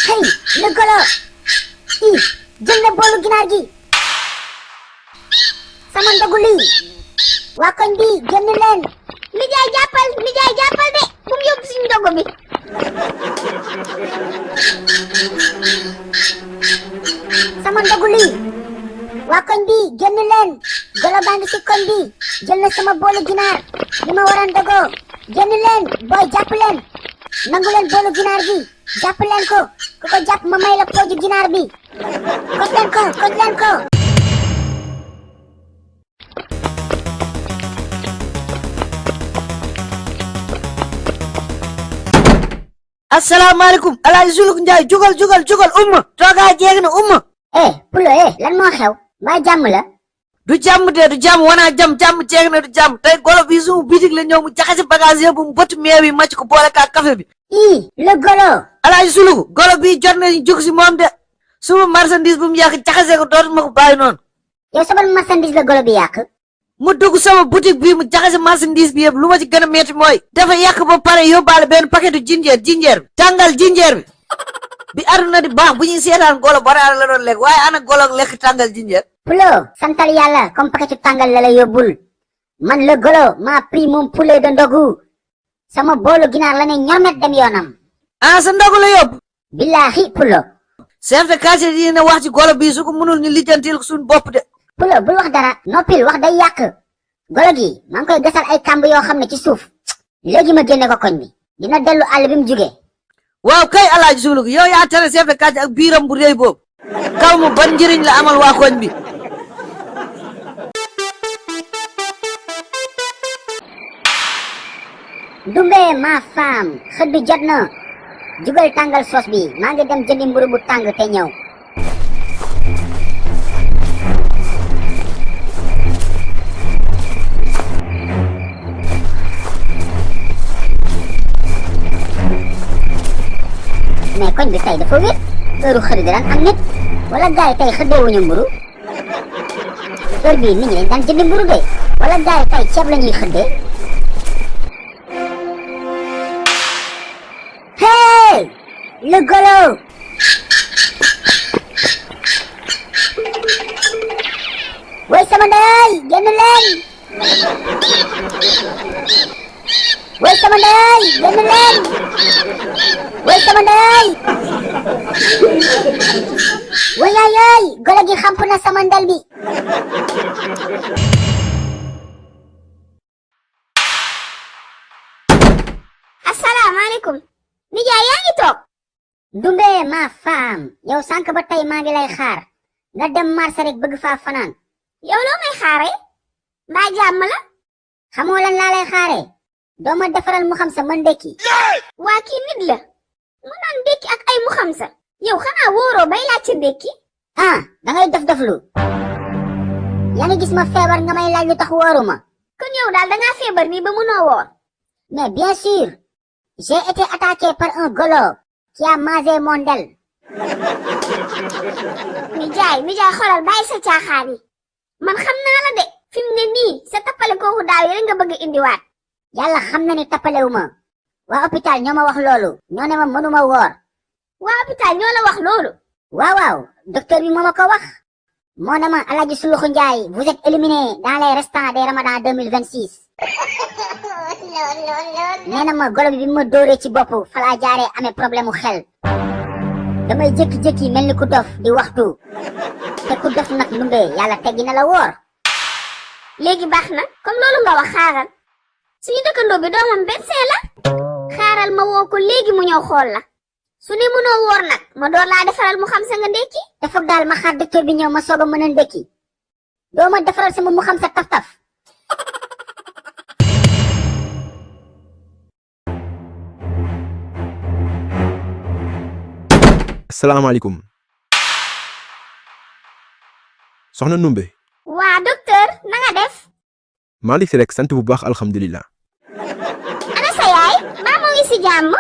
Hey, le golo. Jël na boolu ginaar gi. Sama ndogu lii. Waa koñ bi génn leen. Nijaay jàppal de. Bu mu yóbbu suñu ndogu bi. Sama ndogu lii. Waa koñ bi génn leen. Golo baa ngi ci koñ bi. Jël na sama boolu ginaar. Li ma war a ndogoo. Génn leen booy jàpp leen. Nangu leen boolu ginaar gi. Jàpp leen ko. Ku ko jàpp ma may la pooju ginaar bi. Koj leen ko. Asalaamaaleykum Alaaji Suluk Njaay jugal umma toogaa jeeg na umma. Pulo lan moo xew mbaa jàmm la. du jàmm wanaa jàmm jeeg na du jàmm tey golo bi sumu bitig la ñëw mu jaxase bagage yëpp mu bëtt meew bi màcc ko boole kaa café bi. le golo. Alaaji Suluk golo bi jot nañu jug si moom de suma marchandise bu mu yàq jaxase ko dootuma ko bàyyi noonu. yow sama marchandise la golo bi yàq. mu dugg sama boutique bi mu jaxase marchandise bi yëpp lu ma ci gën a metti mooy dafa yàq ba pare yóbbaale benn paquetu jinjeer bi tàngal jinjeer bi aduna di baax bu ñuy seetaan golo baraar la doon lekk waaye ana golo lekk tàngal jinjeer. Pulo santal yàlla comme paquetu tàngal la yóbbul man le golo maa pris mon poulet de ndogu sama boolu ginaar la ne ñormet dem yoonam. sa ndogu la yóbbu. billahi Pulo. chef de quartier yi ne wax ci golo bi su ko mënul ñu lijjantil ko suñu bopp de. Pulo bul wax dara noppil wax day yàq golo gi maa ngi koy gasal ay kàmb yoo xam ne ci suuf léegi ma génne ko koñ bi dina dellu àll bi mu jugee. waaw kay Alaaji Suluk yow yaa tere chef de quartier ak biiram bu rëy boobu kaw mu ban njëriñ la amal waa koñ bi. Dumbe ma femme xëdd jot na jugal tàngal sos bi maa ngi dem jëndi mburu bu tàng te ñëw. mais koñ bi tey dafa wét heure xëdd daan am nit wala gaay tey xëddeewuñu mburu heure bii nit ñi dañ daan jëndi mburu de wala gaay tey ceeb la ñuy xëddee. Hey le golo. Woy sama ndey génn leen. Woy sama ndey génn leen. Woy sama ndey. Woy yaay golo gi xamp na sama ndel bi. Asalaamaaleykum. Nijaay yaa ngi toog. Dumbe ma femme yow sànq ba tey maa ngi lay xaar nga dem marché rek bëgg faa fanaan. yow loo may xaaree. mbaa jàmm la. xamoo lan laa lay xaaree. doo ma defaral mu xam sa ma ndekki. waa kii nit la. mu naan ndekki ak ay mu xam sa. yow xanaa wóoroo bay laaj ca ndekki. da ngay dof-doflu. yaa ngi gis ma feebar nga may laaj lu tax wóoruma. kon yow daal da ngaa feebar nii ba mënoo woor. mais bien sûr. j'ai été attaqué par un golo qui a mangé mon del. Nijaay xoolal bàyyi sa caaxaan yi. man xam naa la de. fi mu ne nii sa tappale kooku daaw yi rek nga bëgg a indiwaat. yàlla xam na ni tappalewu ma. waa hôpital ñoo ma wax loolu. ñoo ne ma mënuma woor. waa hôpital ñoo la wax loolu. waaw docteur bi moo ma ko wax. moo ne ma Alaaji Suluk Njaay vous êtes éliminé dans les restants des Ramadan 2026. nee na ma golo bi ma dóoree ci bopp fa laa jaaree amee problème mu xel. damay jékki-jékki mel ni ku dof di waxtu. te ku dof nag Ndumbe yàlla teggi na la woor. léegi baax na comme loolu nga wax xaaral. suñu dëkkandoo bi doomam médecin la. xaaral ma woo ko léegi mu ñëw xool la. su ne mënoo woor nag ma door laa defaral mu xam sa nga ndekki. te foog daal ma xaar docteur bi ñëw ma soog a mën a ndekki. doo ma defaral sama mu xam sa taf-taf. asalaamaaleykum soxna Numbe. waa docteur na nga def. maa ngi fi rek sant bu baax alhamdulilah. ana sa yaay maa moo ngi si jàmm.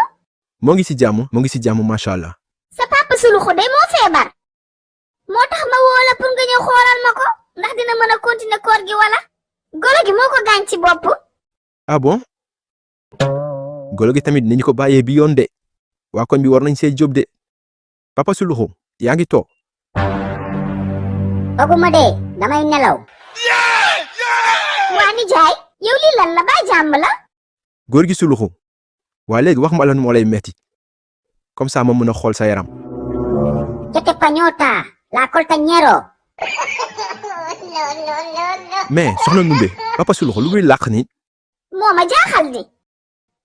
moo ngi si jàmm macha allah. sa papa Suluxu de moo feebar. moo tax ma woo la pour nga ñëw xoolal ma ko ndax dina mën a continuer koor gi wala. golo gi moo ko gaañ ci bopp. ah bon. golo gi tamit nañu ko bàyyee bi yoon de. waa koñ bi war nañ see jóob de. papa Suluxu yaa ngi toog. tooguma de damay nelaw. waa nijaay yow lii lan la ba jàmm la. góor gi Suluxu waa léegi wax ma lan moo lay metti comme ça ma mën a xool sa yaram. ¿Qué te pañota? La coltañero. mais soxna Numbe papa Suluxu lu muy làq ni. moo ma jaaxal di.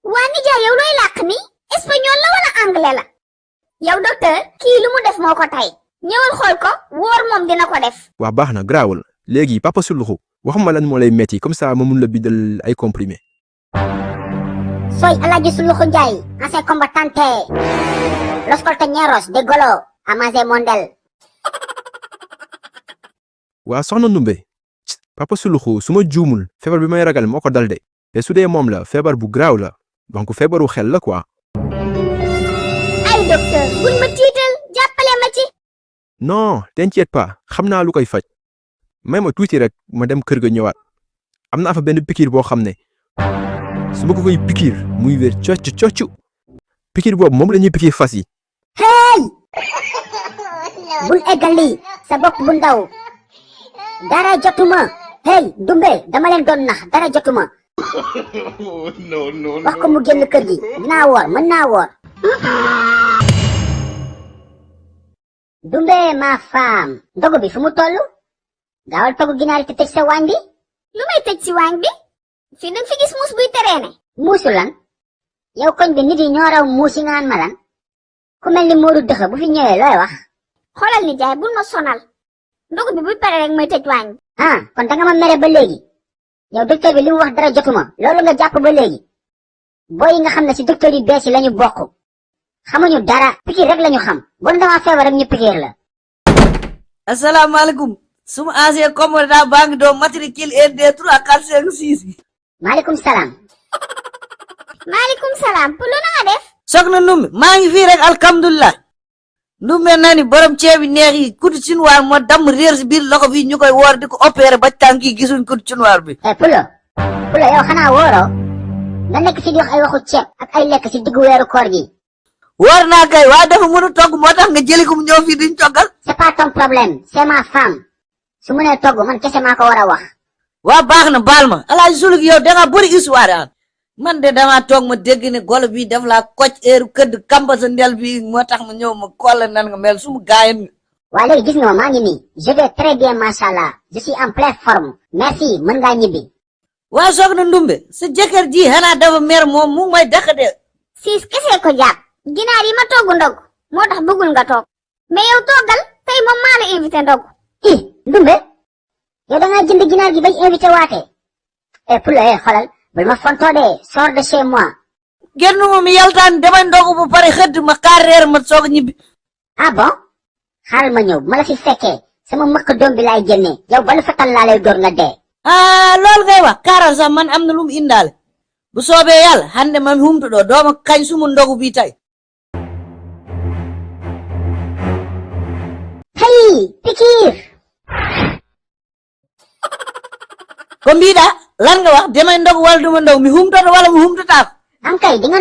waa nijaay yow looy làq ni espagnol la wala anglais la. yow docteur kii lu mu def moo ko tay ñëwal xool ko wóor moom dina ko def. waa baax na garaawul léegi papa Suluxu wax ma lan moo lay metti comme ça ma mun la bindal ay comprimé. Soy Alaji Suluxu Njaay, ancien combatante. Los coltañeros de Golo, Amaze Mondel. waa soxna Numbe papa Suluxu su ma juumul feebar bi may ragal moo ko dal de te su dee moom la feebar bu garaaw la donc feebaru xel la quoi. ay docteur bul ma tiital jàppale ma ci. non t'inquiète pas xam naa lu koy faj may ma tuuti rek ma dem kër ga ñëwaat am naa fa benn pikiir boo xam ne su ma ko koy pikiir muy wér cocc pikiir boobu moom la ñuy pikiir fas yi. hey bul eggali sa bopp bu ndaw dara jotuma. hey Dumbe dama leen doon nax dara jotuma. wax ko mu génn kër gi dinaa woor mën naa woor. Dumbe ma femme ndogu bi fu mu toll gaawal togg ginaar yi te tëj sa waañ bi. lu may tëj si waañ bi fii dañ fi gis muus buy tereene. muusu lan yow koñ bi nit yi ñoo raw muus yi nga naan ma lan ku mel ni Moodu dëxa bu fi ñëwee looy wax. xoolal ni jaay bul ma sonal ndogu bi buy pare rek may tëj waañ bi. ah kon danga ma mere ba léegi yow docteur bi li mu wax dara jotuma loolu nga jàpp ba léegi booy yi nga xam ne si docteur yu bees yi lañu bokk xamuñu dara pikiir rek lañu xam bon dama feebar rek ñu pikiir la. asalaamaaleykum suma ancien commandant baa ngi doon matricule ND 3456. maaleykum salaam. maaleykum salaam Pulo na nga def. soxna Numbe maa ngi fii rek alhamdulilah. Numbe naa ni borom ceebi neex yi kutu chinois moo damm réer si biir loxo bi ñu koy woor di ko opéré ba tànk yi gisuñ kutu chinois bi. Pulo yow xanaa wóoroo nga nekk si di wax ay waxu ceeb ak ay lekk si diggu weeru koor gi. woor naa kay waaye dafa mën a togg moo tax nga jëli ko mu ñëw fii duñ toggal. c'est pas ton problème c'est ma femme su mënee togg man kese maa ko war a wax. waa baax na baal ma Alaaji Suluxu yow danga bëri histoire ah man de dama toog ma dégg ne golo bi daf laa kocc heure këdd kamba sa ndel bi moo tax ma ñëw ma kolle nan nga mel su ma gaayen. waa léegi gis nga ma maa ngi nii je vais très bien machallah je suis en pleine forme merci mën ngaa ñibbi. waa soxna Ndumbe sa jëkkër ji xanaa dafa mer moom mu may dàq de. siis kese ko jàpp ginaar yi ma togg ndog moo tax bëggul nga toog mais yow toggal tey moom maa la invité ndog. Ndumbe yow da ngaa jënd ginaar gi bañ invité waatee. Pulo xoolal bul ma fontoo de sors de chez moi. génn moom yaltaan damay ndogu bu pare xëdd ma xaar reer ma soog a ñibbi. ah bon xaaral ma ñëw bu ma la fi fekkee sama mëkk doom bi laay génnee yow balu fetal laa lay door nga dee. ah loolu ngay wax kaaral sax man am na lu mu indaale bu soobee yàlla hande man humtu ɗo dooma kañ sumu ndogu bi tay. hey pikiir. ko mbiɗa lan nga wax demay ndogu wala duma ndogu mi humtoto wala mi humtotako. am kay di nga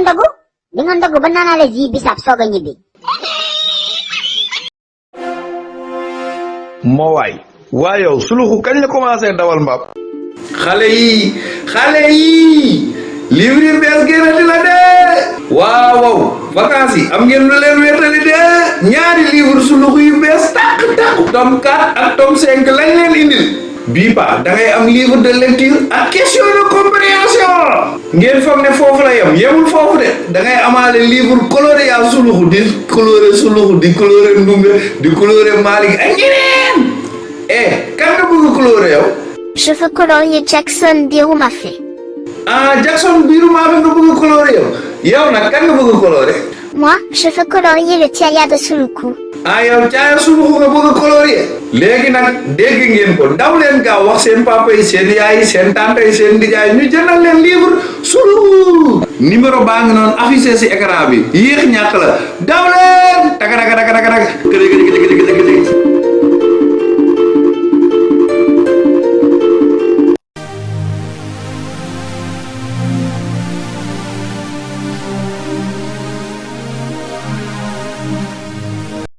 ndogu ba naanaale ji bisaab soog a ñibbi. moo waay yow Suluxu kañ la commencé dawal mbaam. xale yi livre bees génnati la de waaw vacances yi am ngeen lu leen wéetali de ñaari livre Suluxu yu bees tàq tome 4 ak tome 5 lañ leen indil bii pa da ngay am livre de lecture ak question de compréhension ngeen foog ne foofu la yemul foofu de da ngay amaale livre coloré yaa Suluxu di coloré Suluxu di coloré Ndumbe di coloré Malick ak ñeneen kan nga bëgg coloré yow. Je veux colorier Jackson Birumafé. ah Jackson Birumafé nga bëgg coloré yow nag kan nga bëgg coloré. Moi, je veux colorier le Tiaya de Suluku. ah yow Tiaya Suluku nga bëgg coloré léegi nag dégg ngeen ko daw leen gaaw wax seen papa yi seen yaay yi seen tante yi seen nijaay ñu jëndal leen livre Suluku numéro baa ngi noonu affiché si écran bi yéex ñàkk la daw leen taka